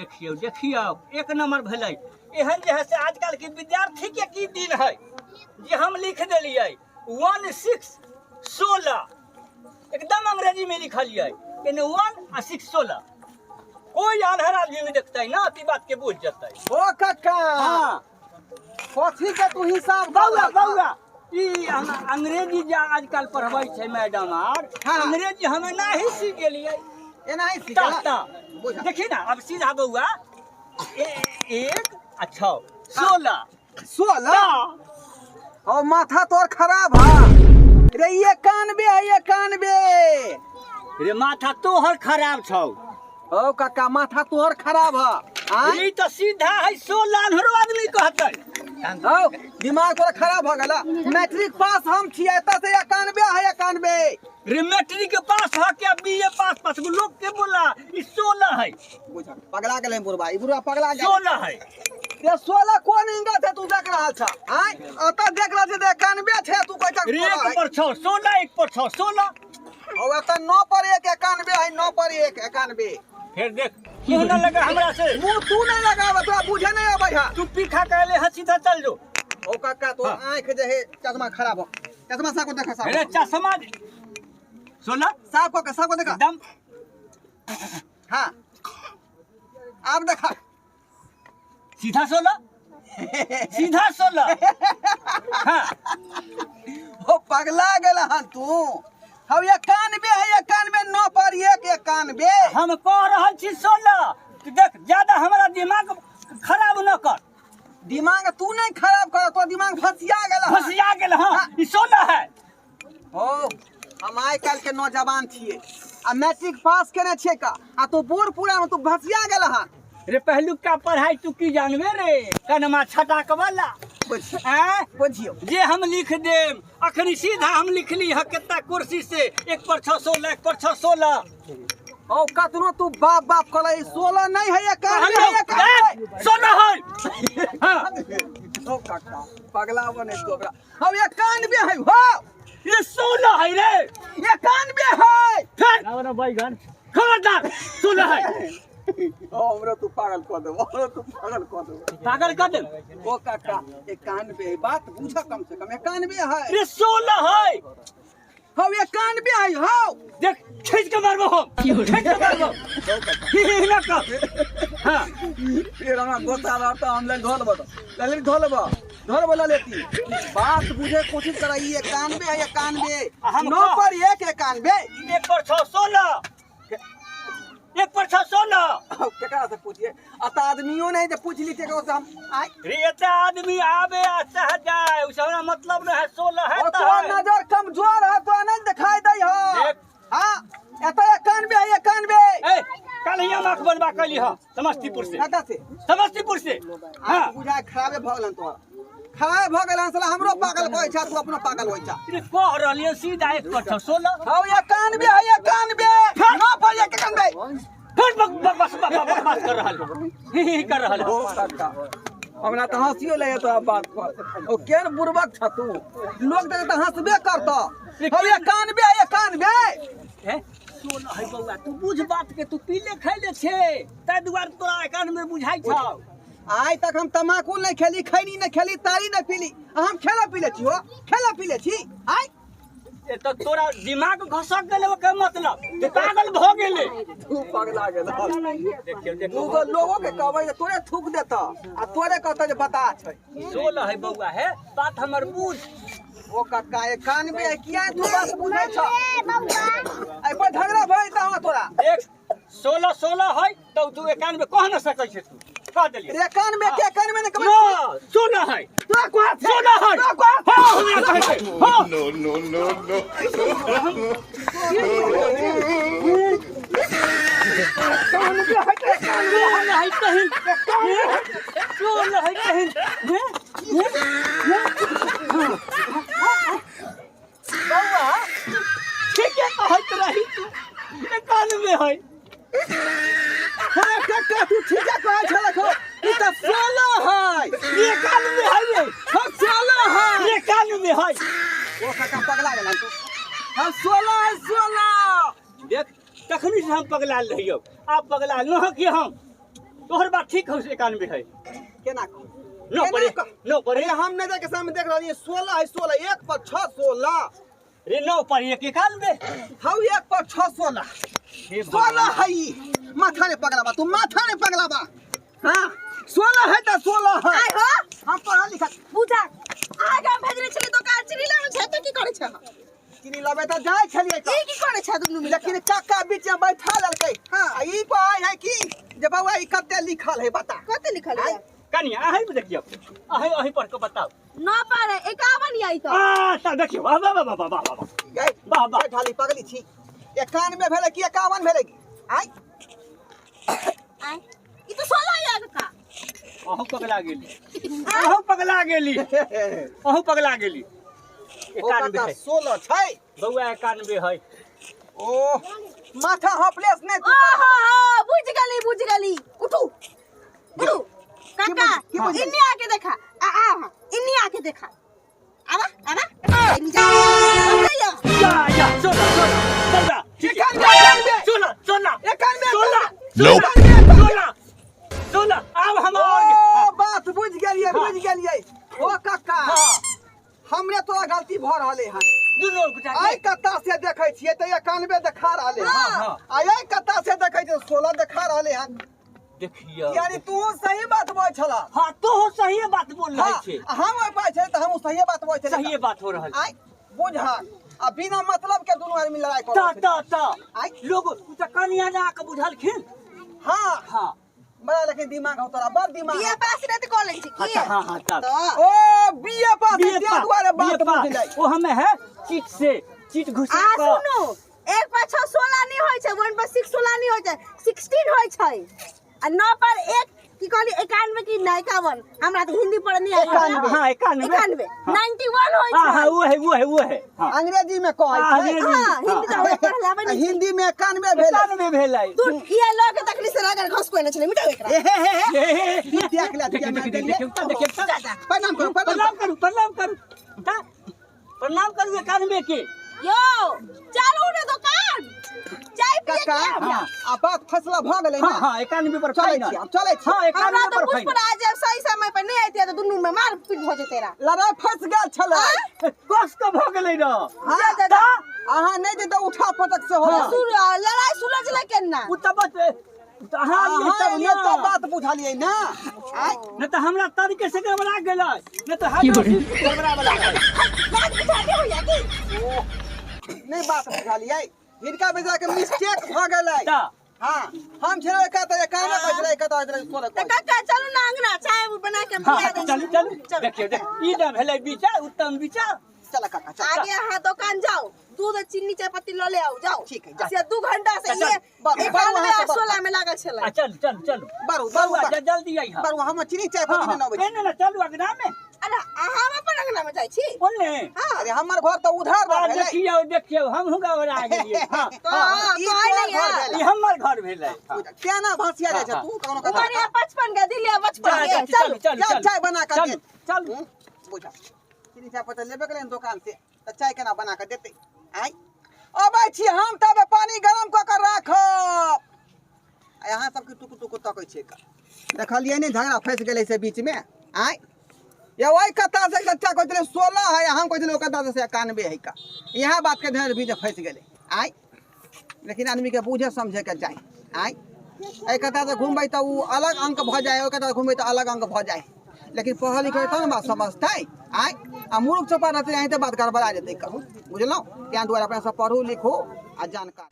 देखियौ देखियौ, एक नंबर भेलै। एहन जे है से आजकल के विद्यार्थी के की दिन है जे हम लिख देलियै 1 6 16, एकदम अंग्रेजी में लिखलियै, यानी 1 आ 6 16। कोई आन्हर आदमी में देखतै ना त ई बात के बुझ जतै। ओ कक्का, हाँ। कथी के तू हिसाब बौआ कर रहल बौआ, ई हम अंग्रेजी जे आजकल पढ़बै छै मैडम आर, हाँ। अंग्रेजी हमे नाही सीख गेलियै। एनाही सीख ता बुझा। देखी ना, अब सीधा बौआ, 1 आ 6 16। 16? ता। और माथा तोर खराब है रे, 91 है, 91। रे माथा तोहर खराब छौ। ओ काका, माथा तोहर खराब है। आँय? ई तो सीधा है 16, अन्हरो आदमी कहतै। हौ, दिमाग तोरा खराब हो गेला। मैट्रिक पास हम छियै, एतऽ से 91 है, 91। रे मैट्रिक पास ह के बी ए पास पास लोग के बोला ई 16 है। बुझ, पगला गेलै बुढ़बा, ई बुढ़बा पगला गेलै। 16 है। रे 16 कोन एंगल से तू देख रहल छ? आँय, एतऽ देख रहल छै तऽ 91 छै, तू कहै छ रे 16 1 है। पर 6 16, 1 पर 6 16। हौ, एतऽ 9 पर 1 91 है, 9 पर 1 91। फिर देख, मुंह न लगा हमरा से। मुंह तू नहीं लगाब, तोरा बुझे नहीं अबै है। तू पीठा कहले ह, सीधा चल जो। ओ काका, तोर हाँ। आँख जे है चश्मा खराब हो, चश्मा साफ को देखा, साफ अरे चश्मा 16 साफ को, साफ को देखा एकदम। हाँ, आब देखा। सीधा 16, सीधा 16। हाँ। हो पगला गेल हन तू। हौ 91 है, 91, 9 पर 1 91। हम कह रहल छी 16। तू देख, ज्यादा हमरा दिमाग खराब न कर। दिमाग तू नहीं खराब कर, तो दिमाग फसिया गेल हन। फसिया गेल। हाँ, ई 16 है। हो, हम आइ काल्हि के नौजवान छियै आ मैट्रिक पास केने छियै का, आ तू बूढ़ पूरा में तू भसिया गेल हन। रे पहलुका पढ़ाई तू की जानबे रे, कनमा छटाक वाला। बुझियौ। आँय? बुझियौ। जे हम लिख देम अखनी सीधा हम लिखली ह कितना कुर्सी से 1 पर 6 16, 1 पर 6 16। ओ कतनो तू बाप बाप कहलै, 16 नहीं है, 91 है, 91। 16 है। हाँ। ओ काका, पगला बने तू ओकरा। हम 91 है हो। ये 16 है रे। 91 है। फिर खबरदार, 16 है। ओ हमरो तू पागल कऽ देबो, हमरो तू पागल कऽ देबो। पागल कर देब। ओ काका, 91 है, बात बुझ कम से कम, 91 है। रे 16 है। हौ 91 है हौ। देख, खींच के मारबो हम, खींच के मारबो। ही ही ना कर। हाँ। फिर हमरा गोसा रहता, हम ले धो लेबो, ललेती धो लेबो, धो लेबो ललेती। बात बुझे कोशिश कराई, 91 है, 91। हम 9 पर 1 91। 1 पर 6 16, 1 पर 6 16। केकरा से पूछिए? अत आदमियों नहीं जे पूछ ली केकरो से हम। आय। रे एते आदमी आबे आ चाह जाए, उस हमरा मतलब नहीं है। 16 है और तो तोहर है। नजर कमजोर है, तो नहीं दिखाई दे है। देख। हाँ, एते 91 है, 91। ए, कल ही हम आँख बनवा कली हाँ, समस्तीपुर से। कतऽ से? समस्तीपुर से। हाँ। बुझाय खराबे भऽ गेलन तोहर, खराबे भऽ गेलन। साला हमरो पागल कहै छ, तू अपनो पागल होइ छ। रे कह रहलियै सीधा 1 पर 6 16। हौ 91 है, 91, 9 पर 1 91। फिर बक बक बक बक बक बकवास कर रहल है। ही ही कर रहल है। ओ काका, हमरा तऽ हँसियो लगे तोरा बात पर। ओ केहन बुड़बक छ तू, लोग देख तऽ हँसबे करतऽ। हौ 91 है, 91। हे, 16 है बौआ, तू बुझ बात के, तू पीले खैले छे ताहि दुआरे तोरा 91 बुझाइ छौ। आइ तक हम तमाकू नहीं खेली, खैनी नहीं खेली, तारी नहीं पीली, आ हम खेला पीले छी, हो खेला पीले छी। आइ ए तऽ तोरा दिमाग घसक गेलै, ओकर मतलब तू पागल भऽ गेलै। तू पगला गेल। देखियौ देखियौ, दूगो लोगो के कहबै जे तोरे थूक देतऽ आ तोरे कहतऽ जे बता छै। 16 है बौआ, है बात हमर बुझ। ओ कक्का, 91 है, किया तू बात बुझै छ? एहि पर झगड़ा भऽ जेतऽ हमरा तोरा। देख, 16 16 है तऽ तू 91 कह न सकै छै, तू कह देलियै। 91 के 91 ने कहबै। न, 16 है। तोरा कहै छै। 16 है। तोरा कहै छै। हाँ, हमरा कहै छै। हाँ। No, no, no, no. 16 है कहीं, 16 है कहीं। बौआ, ठीके कहैत रही तू, 91 है। हे कक्का, तू ठीके कहै छलक हो, ई तऽ 16 है। 91 है रे। हम 16 है। 91 है। ओ कक्का, पगला गेल तू। हम 16 है, 16। देख, तखनी से हम पगलाल रहियौ, आब पगलाल न कि हम। तोहर बात ठीक हौ से 91 है। केना कहू? नौ पर केना एक, नौ पर अरे एक। हम नजर के सामने देख रहलियै 16 है 16, 1 पर 6 16। रे 9 पर 1 91। हौ 1 पर 6 16। 16 है ई। माथा ने पगलाबा तू, माथा ने पगलाबा। हाँ 16 है त 16 है। आइ हो हम पढ़ल लिखल पूजा अहाँ हम भेजने छलियै दोकान चीनी लाबै छै तऽ की करै छै अहाँ? चीनी लबै त जाइ छलियै त। ई की करै छै दुनू मिल लेकिन काका बीच में बैठा लेलकै। हाँ। आ ई कहै है कि जे बौआ ई कते लिखल है बता। कते लिखल है? कनिया अहीं पे देखियौ, अहीं अहीं पढ़ के बताउ। 9 पर 51 आई तो। आ त देखियौ, वाह वाह वाह वाह वाह वाह। गै, वाह, वाह। ढाली पगली छी। 91 भेलै कि 51 भेलै? आइ आइ ई तो 16 या काका। अहूँ पगला गेली, अहूँ पगला गेली, अहूँ पगला गेली। ओ 91 काका है 16 छै। बौआ 91 है। ओ माथा हॉपलेस नहि तू। ओहो हो बुझ गेली बुझ गेली। उठू उठू काका, की बुझ गेली? इन्नी आके देखा। आ आ हाँ, इन्नी आके देखा। आवा आवा इन्नी जा। जा जा जा 16 16 बौआ ठीक है। 91 16 16 91 16 Nope. 16 16। आब हम और ओ बात बुझ गेलियै हाँ। बुझ गेलियै। ओ काका हाँ हमरे तोरा गलती भऽ रहलै हन। दुनू गोटा के। आइ कत्ता से देखै छियै तऽ 91 देखा रहलै हन। हाँ। आ एहि कत्ता से देखै छियै 16 देखा रहलै हन। देखियौ यानी तू सही बात बोलै छला। हाँ तू सही बात बोल रहल हाँ, छी। हम ओहि पाइ छै तऽ हम सही बात बोलै छलियै। सही बात हो रहल आइ बुझा आ बिना मतलब के दुनू आदमी लड़ाई त कर रहल त त आइ। लोग तऽ कनिया जा के बुझलखिन। हाँ हाँ बड़ा लेकिन दिमाग हो तोरा, बड़ दिमाग। बीए पास रे त कॉलेज छी की? अच्छा हाँ हाँ तब तो ओ बीए पास बीए ते पास, दुआरे बीए बात पास। बुझलै। ओ हमें है चीट से चीट घुसा आ के। सुनू 1 पर 6 16 नहीं होय छै, 1 पर 6 16 नहीं होय छै, 16 होय छै। आ 9 पर 1 की कहली 91 की नहीं 51? हमरा त हिंदी पढ़ नहीं आबै। 91। हाँ 91 91 91 होय हाँ हाँ छै। वो है वो है वो है। हाँ अंग्रेजी में कहै हाँ, छै। अंग्रेजी में। हाँ हिंदी त हमरा पढ़ल आबै नहीं। हिंदी में 91 भेलै। 91 भेलै। तू ये लऽ के तखनी से रगड़ घस कोइ नै छलै, मिटाउ एकरा। ए हे हे हे। हे, हे, हे। देख ले, देखियौ, देख देखियौ, ले। देखियौ, देखियौ, देखियौ। प्रणाम करू, प्रणाम प्रणाम करू, प्रणाम करू। ता, प्रणाम करू 91 के। यो चलू ने दोकान चाय पिए के काका हमरा। आ बात फैसला भऽ गेलै हाँ ना। हाँ 91 पर चलै फाइनल। छी हम, चलै छी। हाँ हमरा 91 तऽ पर पुष्प फाइनल। राज आब सही समय पर नहीं आइतियै तऽ दुनू में मार पीट भऽ जेतै रा। लड़ाई फंस गेल छलै। कस के भऽ गेलै र। हाँ, जा, जा, जा। अहाँ नहि जे तऽ उठा पटक से हो। लड़ाई सुलझलै केना? उ तऽ बस तऽ अहाँ एलियै अहाँ तब एलियै ना। तऽ बात बुझलियै ना। आइ नहि तऽ हमरा तरीके से गड़बड़ा गेलै, नहि तऽ हर गड़बड़ा वाला है। बात बुझाके होइया की? नहि बात बुझलियै, हिनका बेचारा के मिस्टेक भऽ गेलै। तऽ हाँ हम छलै एका तऽ 91 कहै छलै, एका तऽ 16 तऽ काका चलू ने अंगना चाय बना के हाँ पिया दै चलू छी। चलू। देखियौ देख ई ने भेलै विचार, उत्तम विचार। चल काका चल। आगे अहाँ दोकान जाओ, दूध चीनी चाय पत्ती लऽ ले आउ, जाओ। ठीक है, जा। से 2 घंटा से चल, ये बाबू, बाबू, 91 अहाँ आ से बात। 16 में लागल छलै। आ चलू चलू चलू बारू, बारू, बौआ, बारू। जल्दी अइहा। बारू हम चीनी चाय हाँ पत्ती हाँ नहि अबै नहि नहि चलू अंगना में। अरे अहाँ अपन अंगना में जाइ छी? ओने हाँ अरे हमर घर तऽ उधार आ भेलै। देखियौ देखियौ हमहूँ गड़बड़ा गेलियै। हाँ तो हाँ ई कहै तोहर नहीं घर है। भेलै। ई हमर घर भेलै। हाँ। केना भसिया जाइ छै हाँ, तू कोनो कथा। उमर ये 55 के दिलिया 55 जा, के। जा, चलू चलू चलू जा, चलू चाय बना कऽ चलू दे। चलू। बुझा चीनी चाय पत्ती लेबे केलै दोकान से तऽ चाय केना बना कऽ देतै? आइ अबै छी हम, तब पानी गरम कऽ कऽ राखब। आ अहाँ सबके टुकु टुकु तकै छियै कऽ। देखलियै नहि झगड़ा फँसि गेलै से बीचमे। आइ ये ओहि कत्ता से बच्चा कहै छलै 16 है, हम कहै छलै ओहि कत्ता से 91 है का। इएह बातके ध्यान बीच फँसि गेलै। आइ लेकिन आदमीके बुझे समझेके चाही। आइ एहि कत्ता से घुमबै तऽ ओ अलग अंक भऽ जाइ, ओहि कत्ता से घुमबै तऽ अलग अंक भऽ जाइ। लेकिन पढ़ल लिखल तब ने बात समझतै। आइ आ मूर्ख चौपा रहतै अहीं तऽ बात गड़बड़ा जेतै कहूँ, बुझलहुँ? ताहि दुआरे अपना सब पढ़ू लिखू आ जानकार।